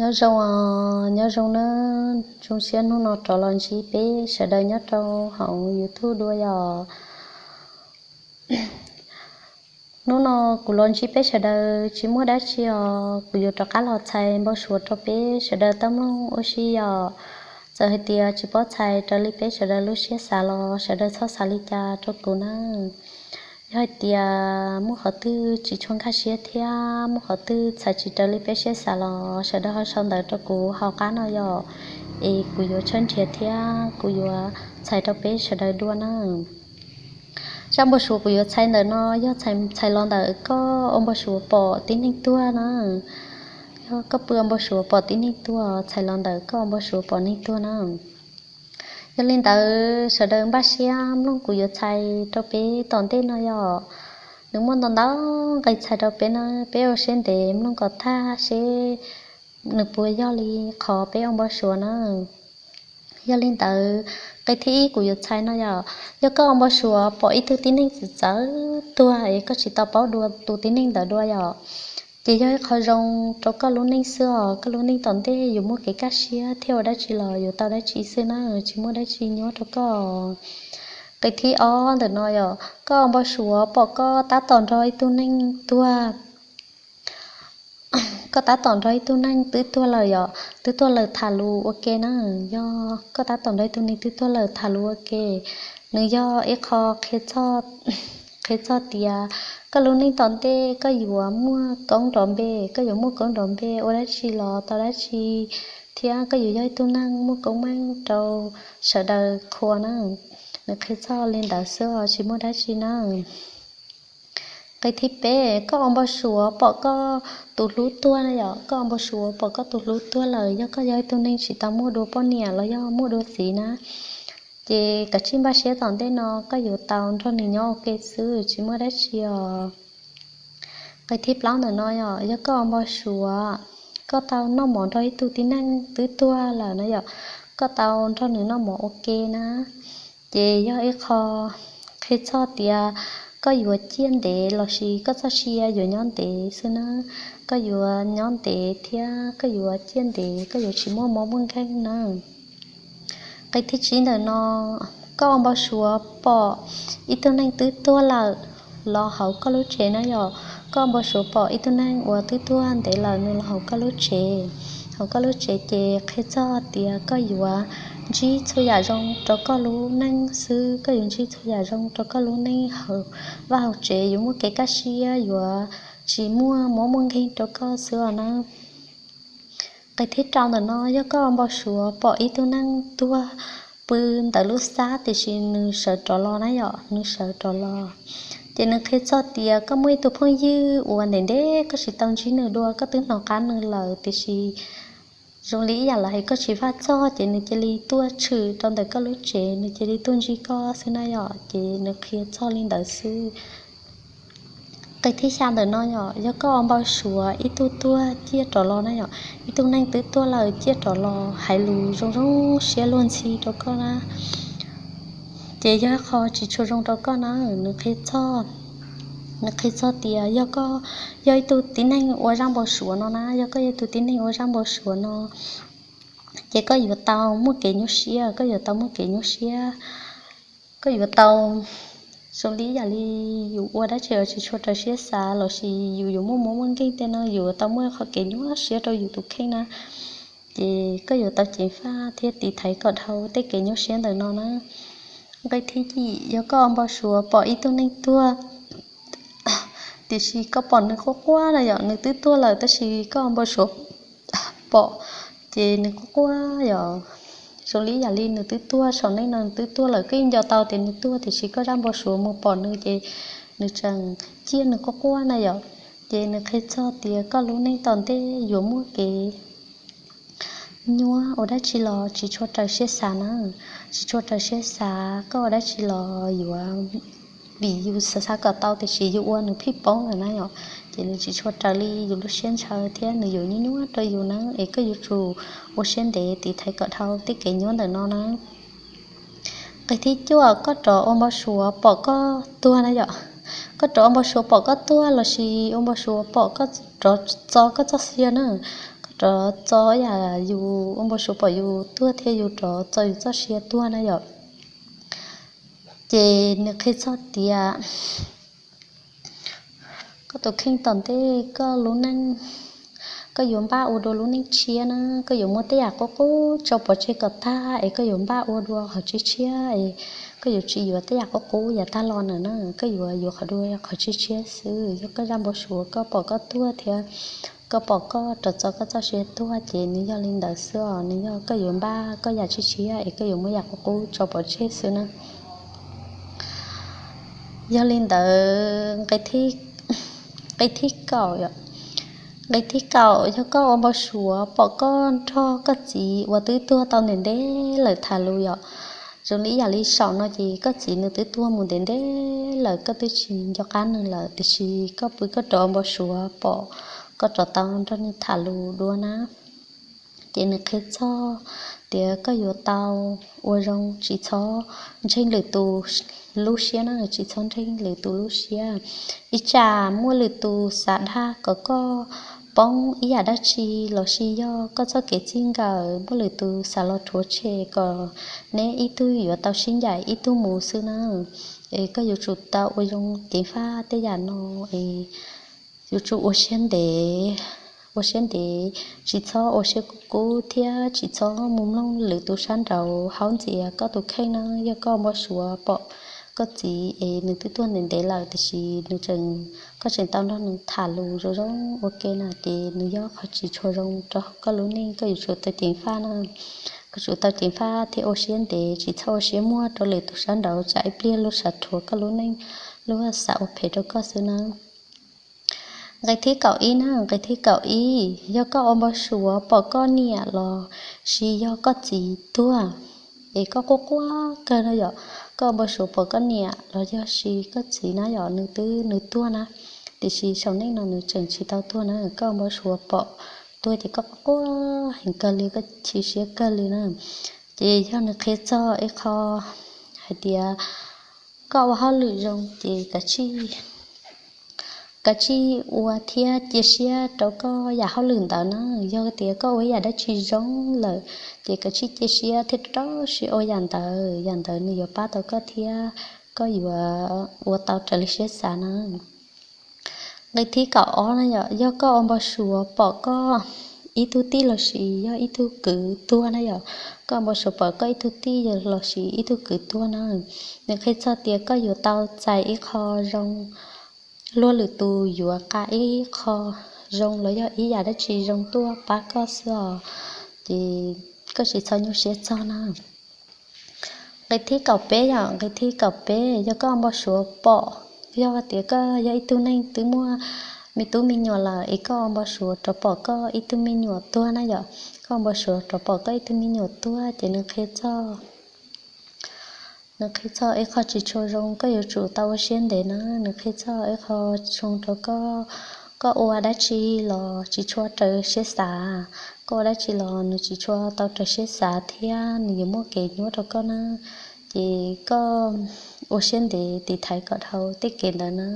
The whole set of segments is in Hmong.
Nyob zoo os, nyob zoo nawb, zoo siab hnub no rov los ntsib peb sawv daws nyob rau hauv YouTube dua yom. Hnub no kuv los ntsib peb sawv daws tsis muaj dab tsi os, kuv yuav rov qab los txhais npau suav rau peb sawv daws tau mloog ua si yom. Txawm hais tias tsis paub txhais raws li peb sawv daws lub siab xav los sawv daws txhob xav li cas rau kuv na. Yog hais tias muaj qhov twg tsis tshua nkag siab thiab muaj qhov twg txhais tsis raws li peb siab xav los sawv daws ho sau ntawv rau kuv hauv qab no yom, es kuv yuav tshawb nrhiav thiab kuv yuav txhais rau peb sawv daws dua na. Zaj npau suav kuv yuav txhais ntawm no yog txhais los ntawm koj ua npau suav pom tib neeg tuag na. Yog koj pw ua npau suav pom tib neeg tuag, txhais los ntawm koj ua npau suav pom neeg tuag na. Yog li ntawd sawv daws npaj siab mloog kuv yuav txhais rau peb tom ntej no yom. Nws muaj ntau ntau nqe txhais rau peb na, peb ua siab ntev mloog kom tag seb nws puas yog li qhov peb ua npau suav na. Yog li ntawd, nqe thib ib kuv yuav txhais no yom, yog koj ua npau suav pom ib tug tib neeg txawv txawv tuag es koj tsis tau paub dua tus tib neeg ntawd dua yom, ces yog ib qho zoo rau koj lub neej xwb os. Koj lub neej tom ntej yuav muaj kev kaj siab thiab ua dab tsi los yuav tau dab tsi xwb na, tsis muaj dab tsi nyuaj rau koj. Nqe thib ob ntawm no yom, koj ua npau suav pom koj tab tom nrog ib tug neeg tuag, koj tab tom nrog ib tug neeg twb tuag lawm yom, twb tuag lawm tham lus ua ke na. Yog koj tab tom nrog ib tug neeg twb tuag lawm tham lus ua ke, nws yog ib qho qhia txog tias koj lub neej tom ntej koj yuav muaj koob nrov npe, koj yuav muaj koob nrov npe ua dab tsi los tau dab tsi, thiab koj yuav yog ib tug neeg muaj koob meej rau sawv daws qhuas na. Nws qhia txog li ntawd xwb os, tsis muaj dab tsi na. Nqe thib peb, koj ua npau suav pom koj tus hlub tuag na yom, koj ua npau suav pom koj tus hlub tuag lawm, yog koj yog ib tug neeg tsis tau muaj dua poj niam los yog muaj dua txiv na, ces kav tsij npaj siab tom ntej no koj yuav tau nrog nws nyob ua ke xwb, tsis muaj dab tsi os. Nqe thib plaub ntawm no yom, yog koj ua npau suav koj tau noj mov nrog ib tug tib neeg twb tuag lawm na yom, koj tau nrog nws noj mov ua ke na, ces yog ib qho qhia txog tias koj yuav ciaj ntev lossis koj txoj sia yuav nyob ntev xwb na. Koj yuav nyob ntev thiab koj yuav ciaj ntev, koj yuav tsis muaj mob muaj nkeeg na. Nqe thib tsib ntawm no, koj ua npau suav pom ib tug neeg twb tuag lawm los hauv koj lub tsev na yom. Koj ua npau suav pom ib tug neeg uas twb tuag ntev lawm nws los hauv koj lub tsev, hauv koj lub tsev ces qhia txog tias koj yuav ntsib txhua yam zoo rau koj lub neej xwb, koj yuav ntsib txhua yam zoo rau koj lub neej hauv vaj hauv tsev, yuav muaj kev kaj siab, yuav tsis muaj mob muaj nkeeg rau koj xwb os na. Nqe thib rau ntawm no yog koj ua npau suav pom ib tug neeg tuag pw ntawm lub xab tiam sis nws sawv rov los na yom, nws sawv rov los, ces nws qhia txog tias koj muaj ib tug phooj ywg uas ntev ntev koj tsis tau ntsib nws dua, koj twb hnov qab nws lawm tiam sis zoo li ib yam lawv hais koj tsis vaj txog ces nws cia li tuaj tshwm rau ntawm koj lub tsev, nws cia li tuaj ntsib koj xwb na yom, ces nws qhia txog li ntawd xwb. Nqe thib xya ntawm no yom, yog koj ua npau suav ib tug tuag ciaj rov los na yom, ib tug neeg twb tuag lawm ciaj rov los hais lus zoo zoo siab luag ntxhi rau koj na, ces yog qho tsis tshua zoo rau koj na. Nws qhia txog, nws qhia txog tias yog koj yog ib tug tib neeg ua zaj npau suav no na, yog koj yog ib tug tib neeg ua zaj npau suav no, ces koj yuav tau muaj kev nyuaj siab, koj yuav tau muaj kev nyuaj siab, koj yuav tau zoo li yam li yus ua dab tsi los tsis tshua raws siab xav lossis yus yuav muaj mob muaj nkeeg tej no, yus yuav tau muaj qhov kev nyuaj siab rau yus tus kheej na. Ces koj yuav tau ceev faj thiab tiv thaiv kom dhau tej kev nyuaj siab ntawm no na. Nqe thib yim, yog koj ua npau suav pom ib tug neeg tuag tiam sis koj pom nws quaj quaj na yom, nws twb tuag lawm tab sis koj ua npau suav pom, ces nws quaj quaj yom, zoo li yam li nws twb tuag, saum neej no nws twb tuag lawm, koj yeej nco tau tias nws tuag tiam sis koj zaj npau suav mus pom nws ces nws tseem ciaj nws quaj quaj na yom, ces nws qhia txog tias koj lub neej tom ntej yuav muaj kev nyuaj ua dab tsi los tsis tshua raws siab xav na, tsis tshua raws siab xav, koj ua dab tsi los yuav, vim yus xav xav kom tau tiam sis yus ua nws phij poob lawm na yom, ces nws tsis tshua raws li yus lub siab ntshaw thiab nws yuav nyuaj nyuaj rau yus na, es koj yuav tsum ua siab ntev tiv thaiv kom dhau tej kev nyuaj ntawm no na. Nqe thib cuaj, koj rov ua npau suav pom koj tuag na yom, koj rov ua npau suav pom koj tuag lossis ua npau suav pom koj rov txo koj txoj sia na, koj rov txo yam yus ua npau suav pom yus tuag thiab yus rov txo yus txoj sia tuag na yom. Ces nws qhia txog tias koj tus kheej tom ntej koj lub neej, koj yuav npaj ua dua lub neej tshiab na, koj yuav muab tej yam qub qub tso pov tseg kom tag es koj yuav npaj ua dua qhov tshiab tshiab es koj yuav tsis yuav tej yam qub qub yav tag los na, koj yuav yuav qhov dua qhov tshiab tshiab xwb. Yog koj zaj npau suav koj pom koj tuag thiab koj pom koj rov txo koj txoj sia tuag ces nws yog li ntawd xwb os, nws yog koj yuav npaj koj yam tshiab tshiab es koj yuav muab yam qub qub tso pov tseg xwb na. Yog li ntawd, nqe thib kaum, nqe thib kaum yog koj ua npau suav pom koj nrog koj txiv uas twb tuag tau ntev ntev lawm tham lus yom. Zoo li ib yam li saum no ces koj txiv nws twb tuag mus ntev ntev lawm, koj twb tsis nco qab nws lawm, tiam sis koj pw koj rov ua npau suav pom koj rov tau nrog nws tham lus dua na. Ces nws qhia txog tias koj yuav tau ua zoo tsis txhob ntseeg lwm tus lub siab na, tsis txhob ntseeg lwm tus lub siab. Ib tsam muaj lwm tus xav dag kom koj poob ib yam dab tsi, los sis yog koj txoj kev txij nkawm muaj lwm tus xav los rhuav tshem kom neb ib tug yuav tau sib ncaim ib tug mus xwb na. Es koj yuav tsum tau ua zoo ceev faj tej yam no es yuav tsum ua siab ntev, ua siab ntev, tsis txhob ua siab kub kub thiab tsis txhob mus mloog lwm tus sab nraud haub ntxias koj tus kheej na. Yog koj npau suav pom koj txiv es nws twb tuag ntev ntev lawm tiam sis nws tseem, koj tseem tau nrog nws tham lus zoo zoo ua ke na, ces nws yog qhov tsis tshua zoo rau koj lub neej, koj yuav tsum tau ceev faj na. Koj tsum tau ceev faj thiab ua siab ntev, tsis txhob ua siab muag rau lwm tus sab nraud, tsam ib pliag luag xav rhuav koj lub neej, luag xav ua phem rau koj xwb na. Nqe thib kaum ib na, nqe thib kaum ib, yog koj ua npau suav pom koj niam los sis yog koj txiv tuag, es koj quaj quaj kawg no yom, koj ua npau suav pom koj niam los yog sis koj txiv na yom, nws twb nws tuag na, tiam sis saum neej no nws tseem tsis tau tuag na, koj ua npau suav pom tuag ces koj quaj quaj heev kawg li, koj chim siab kawg li na. Ces yog nws qhia txog ib qho hais tias koj ua hauj lwm zoo ces kav tsij, kav tsij ua thiab cia siab rau koj yam hauj lwm ntawd na. Yog tias koj ua yam dab tsi zoo lawm ces kav tsij cia siab thiab rau siab ua yam ntawd, yam ntawd nws yuav pab tau koj thiab koj yuav ua tau raws li siab xav na. Nqe thib kaum ob na yom, yog koj ua npau suav pom koj ib tug tij los sis yog ib tug kwv tuag na yom, koj ua npau suav pom koj ib tug tij los sis ib tug kwv tuag na, nws qhia txog tias koj yuav tau txais ib qho zoo, luag lwm tus yuav nqa ib qho zoo los yog ib yam dab tsi zoo tuaj pab koj xwb os, ces koj tsis txhob nyuaj siab txog na. Nqe thib kaum peb yom, nqe thib kaum peb yog koj ua npau suav pom, yog tias koj yog ib tug neeg twb muaj me tub me nyuam lawm es koj ua npau suav rov pom koj ib tug me nyuam tuag na yom, koj ua npau suav rov pom koj ib tug me nyuam tuag ces nws qhia txog, nws qhia txog ib qho tsis tshua zoo, koj yuav tsum tau ua siab ntev na, nws qhia txog ib qho zoo rau koj, koj ua dab tsi los tsis tshua raws siab xav, koj ua dab tsi los nws tsis tshua tau raws siab xav thiab nws yuav muaj kev nyuaj rau koj na, ces koj ua siab ntev tiv thaiv kom dhau tej kev ntawd na.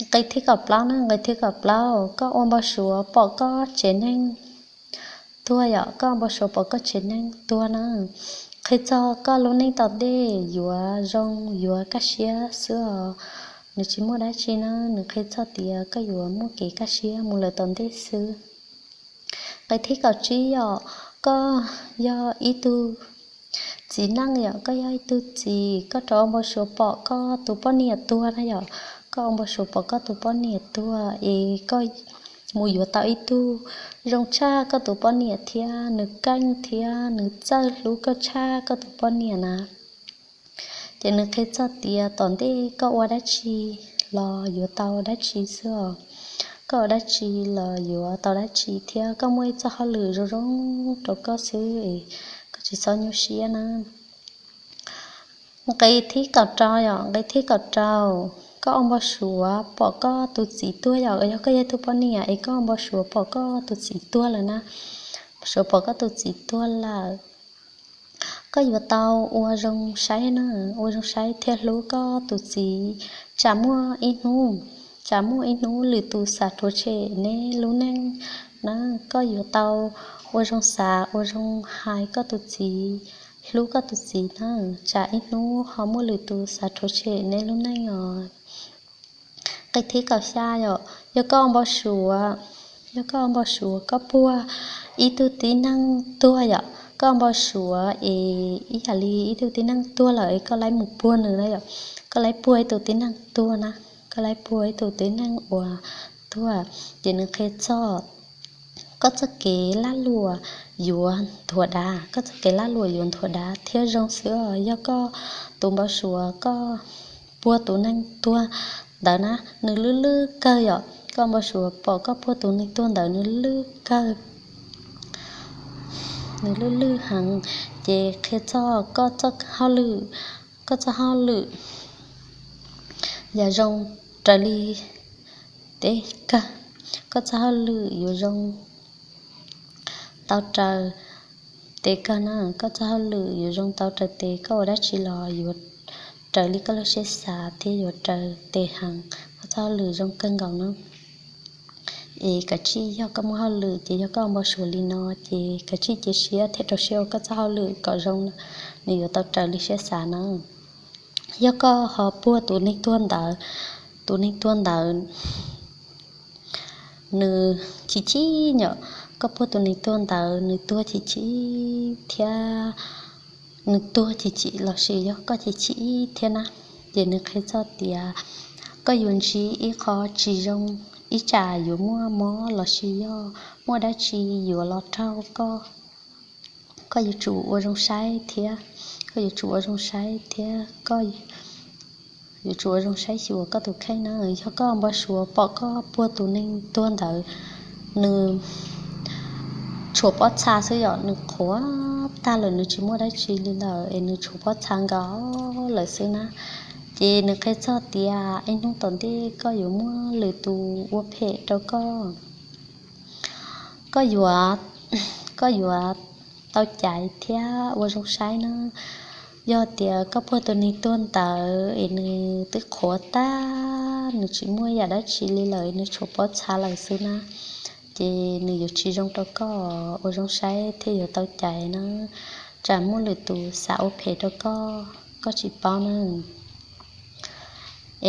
Nqe thib kaum plaub na, nqe thib kaum plaub, koj ua npau suav pom koj tsev neeg tuag yom, koj ua npau suav pom koj tsev neeg tuag na, qhia txog koj lub neej tom ntej yuav zoo yuav kaj siab xwb os, nws tsis muaj dab tsi na, nws qhia txog tias koj yuav muaj kev kaj siab mus lawm tom ntej xwb. Nqe thib kaum tsib yom, koj yog ib tug txiv neej yom, koj yog ib tug txiv, koj rov ua npau suav pom koj tus poj niam tuag na yom, koj ua npau suav pom koj tus poj niam tuag es koj mus yuav tau ib tug zoo tshaj koj tus poj niam thiab, nws keej thiab nws txawj hlub koj tshaj koj tus poj niam na. Ces nws qhia txog tias tom ntej koj ua dab tsi los yuav tau dab tsi xwb os. Koj ua dab tsi los yuav tau dab tsi thiab koj muaj ib txoj hauj lwm zoo zoo rau koj xwb, koj tsis txhob nyuaj siab na. Nqe thib kaum rau yom, nqe thib kaum rau, koj ua npau suav pom koj tus txiv tuag yom, yog koj yog tus poj niam es koj ua npau suav pom koj tus txiv tuag lawm na, suav pom koj tus txiv tuag lawm. Koj yuav tau ua zoo saib na, ua zoo saib thiab hlub koj tus txiv, tsam muaj ib hnub tsam muaj ib hnub lwm tus xav rhuav tshem neb lub neej na, koj yuav tau ua zoo xav ua zoo hais koj tus txiv, hlub koj tus txiv na. Tsam ib hnub ho muaj lwm tus xav rhuav tshem neb lub neej os. Nqe thib kaum xya yom, yog koj ua npau suav, yog koj ua npau suav koj puag ib tug tib neeg tuag yom, koj ua npau suav es ib yam li ib tug tib neeg tuag lawm es koj laib mus puag nws na yom, koj laib puag ib tug tib neeg tuag na, koj laib puag ib tug tib neeg uas tuag, ces nws qhia txog koj txoj kev lag luam yuav nthuav dav, koj txoj kev lag luam yuav nthuav dav thiab zoo xwb os. Yog koj tus npau suav koj puag tus neeg tuag ntawd na, nws lwj lwj kawg yom, koj npau suav pom koj puag tus neeg tuag ntawd nws lwj kawg, nws lwj lwj heev, ces qhia txog koj txoj hauj lwm, koj txoj hauj lwm yuav zoo raws li tes kawg, koj txoj hauj lwm yuav zoo tau raws tes kawg na, koj txoj hauj lwm yuav zoo tau raws tes, koj ua dab tsi los yuav raws li koj lub siab xav thiab yuav raws tes heev, koj txoj hauj lwm zoo kawg nkaus na. Es kav tsij yog koj muaj hauj lwm ces yog koj ua npau suav li no ces kav tsij cia siab thiab rau siab ua koj txoj hauj lwm kom zoo, nws yuav tau raws li siab xav na. Yog koj ho puag tus neeg tuag ntawd, tus neeg tuag ntawd nws chim chim nyom, koj puag tus neeg tuag ntawd nws tuag chim chim thiab, nws tuag chim chim lossis yog koj chim chim thiab na, ces nws qhia txog tias koj yuav ntsib ib qho tsis zoo, ib tsam yuav muaj mob lossis yog muaj dab tsi yuav los raug koj, koj yuav tsum ua zoo saib thiab, koj yuav tsum ua zoo saib thiab koj yuav tsum ua zoo saib xyuas koj tus kheej na. Yog koj npau suav pom koj puag tus neeg tuag ntawd, nws tshuav pob txha xwb yom, nws qhuav tag lawm nws tsis muaj dab tsi li lawm es nws tshuav pob txha nkaus lawm xwb na, ces nws qhia txog tias ib hnub tom ntej koj yuav muaj lwm tus ua phem rau koj. Koj yuav, koj yuav tau caiv thiab ua zoo saib na. Yog tias koj puag tus neeg tuag ntawd es nws twb qhuav tag, nws tsis muaj yam dab tsi li lawm, nws tshuav pob txha lawm xwb na, ces nws yuav tsis zoo rau koj, ua zoo saib thiaj yuav tau caiv na. Tsam muaj lwm tus xav ua phem rau koj, koj tsis paub na.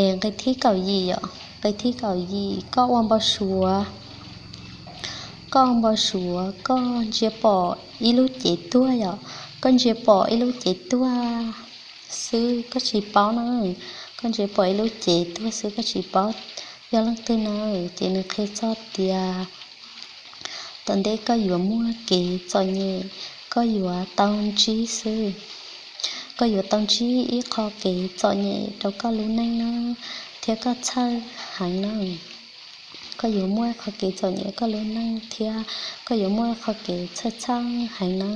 Es nqe thib kaum yim yom, nqe thib kaum yim koj ua npau suav, koj ua npau suav koj ntsia pom ib lub cev tuag yom, koj ntsia pom ib lub cev tuag xwb koj tsis paub na, koj ntsia pom ib lub cev tuag xwb koj tsis paub yog leej twg na, ces nws qhia txog tias tom ntej koj yuav muaj kev txom nyem, koj yuav tau ntsib xwb, koj yuav tau ntsib ib qho kev txom nyem rau koj lub neej na, thiab koj txhawj heev na. Koj yuav muaj ib qho kev txom nyem koj lub neej thiab koj yuav muaj ib qho kev txhawj txhawj heev na.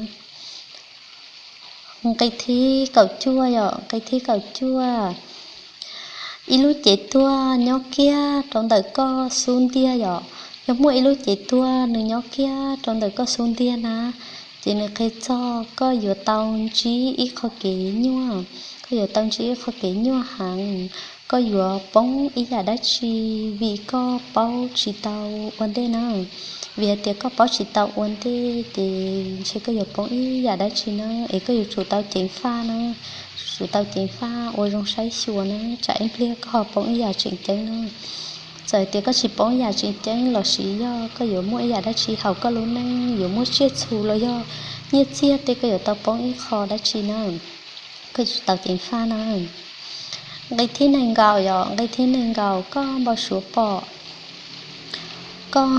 Nqe thib kaum cuaj yom, nqe thib kaum cuaj, ib lub cev tuag nyob kiag rau ntawm koj xub ntiag yom. Yog muaj ib lub cev tuag nws nyob kiag rau ntawm koj xub ntiag na, ces nws qhia txog koj yuav tau ntsib ib qho kev nyuaj, koj yuav tau ntsib ib qho kev nyuaj heev, koj yuav poob ib yam dab tsi vim koj paub tsis tau ua ntej na. Vim hais tias koj paub tsis tau ua ntej ces ntshe koj yuav poob ib yam dab tsi na, es koj yuav tsum tau ceev faj na, tsum tau ceev faj ua zoo saib xyuas na, tsam ib pliag koj ho poob ib yam tseem ceeb na. Txawm hais tias koj tsis poob ib yam tseem ceeb lossis yog koj yuav muaj ib yam dab tsi hauv koj lub neej, yuav muaj tsiaj txhu los yog nyiaj txiag tej koj yuav tau poob ib qho dab tsi na, koj yuav tsum tau ceev faj na. Nqe thib nees nkaum yom, nqe thib nees nkaum koj npau suav pom, koj,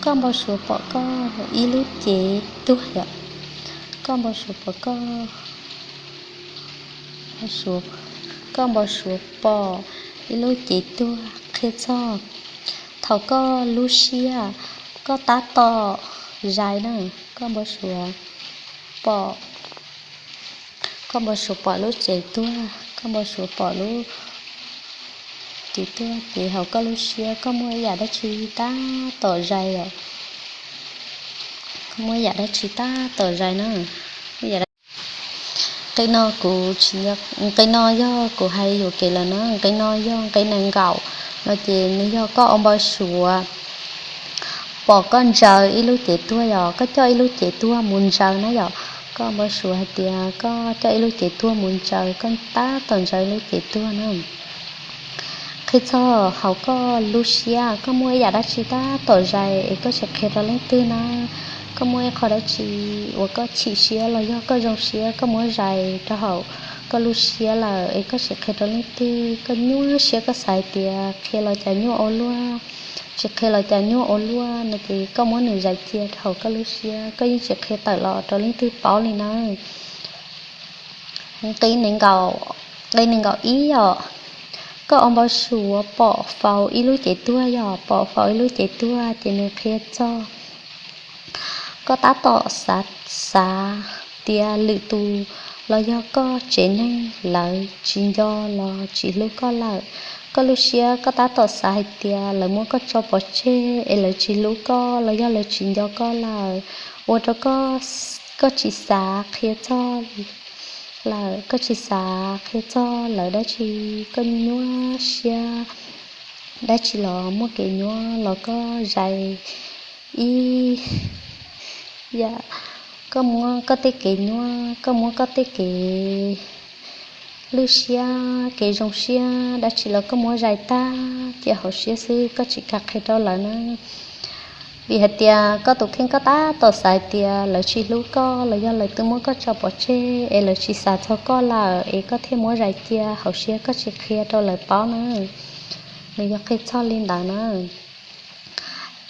koj npau suav pom koj ib lub cev tuag yom, koj npau suav pom koj, koj npau suav pom ib lub cev tuag qhia txog thaum koj lub siab, koj tab tom zais na, koj npau suav pom, koj npau suav pom lub cev tuag, koj npau suav pom lub cev tuag ces hauv koj lub siab koj muaj ib yam dab tsi tab tom zais os, koj muaj ib yam dab tsi tab tom zais na. Nqe no kuv tsis, nqe no yog kuv hais yuam kev lawm na, nqe no yog nqe nees nkaum. No ces nws yog koj ua npau suav pom koj ntsaws ib lub cev tuag, yog koj coj ib lub cev tuag mus ntsaws na yom. Koj ua npau suav hais tias koj coj ib lub cev tuag mus ntsaws, koj tab tom ntsaws ib lub cev tuag na. Qhia txog hauv koj lub siab, koj muaj ib yam dab tsi tab tom zais es koj tsis qhia rau leej twg na. Koj muaj ib qho dab tsi uas koj chim siab los yog koj zoo siab, koj muab zais rau hauv koj lub siab lawm es koj tsis qhia rau leej twg, koj nyuaj siab koj xav hais tias qhia los cas nyuaj ua luaj, tsis qhia los cas nyuaj ua luaj no ces koj muab nws zais cia rau hauv koj lub siab, koj yeej tsis qhia tawm los rau leej twg paub li na. Nqe nees nkaum ib yom, koj ua npau suav pom faus ib lub cev tuag, yog pom faus ib lub cev tuag ces nws qhia txog koj tab tom xav, xav tias lwm tus los yog koj tsev neeg lawv tsis nco los tsis hlub koj lawm. Koj lub siab koj tab tom xav hais tias lawv muab koj tso pov tseg es lawv tsis hlub koj los yog lawv tsis nco koj lawm, ua rau koj, koj tsis xav qhia txog lawm, koj tsis xav qhia txog lawv dab tsi, koj nyuaj siab dab tsi los muaj kev nyuaj los koj zais ib yam, koj muab koj tej kev nyuaj, koj muab koj tej kev lwj siab, kev zoo siab dab tsi los koj muab zais tag cia hauv siab xwb, koj tsis kam qhia rau lawv na. Vim hais tias koj tus kheej koj tab tom xav hais tias lawv tsis hlub koj los yog lawv twb muab koj tso pov tseg es lawv tsis xav txog koj lawm es koj thiaj muab zais cia hauv siab koj tsis qhia rau lawv paub na. Nws yog qhia txog li ntawd na.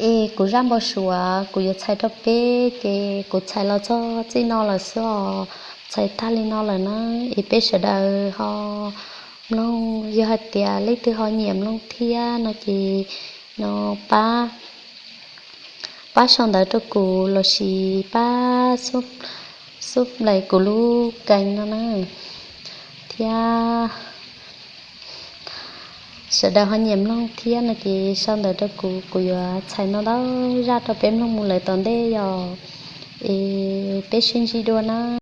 Es kuv zaj npau suav kuv yuav txhais rau peb ces kuv txhais los txog txij no lawm xwb os, txhais tag li no lawm na. Es peb sawv daws ho mloog, yog hais tias leej twg ho nyiam mloog thiab no ces no pab, pab sau ntawv rau kuv lossis pab xub nplaim kuv lub kees no na. Thiab sawv daws ho nyiam mloog thiab no ces sau ntawv rau kuv, kuv yuav txhais no ntau zaj rau peb mloog mus lawm tom ntej yom. Es peb sib ntsib dua na.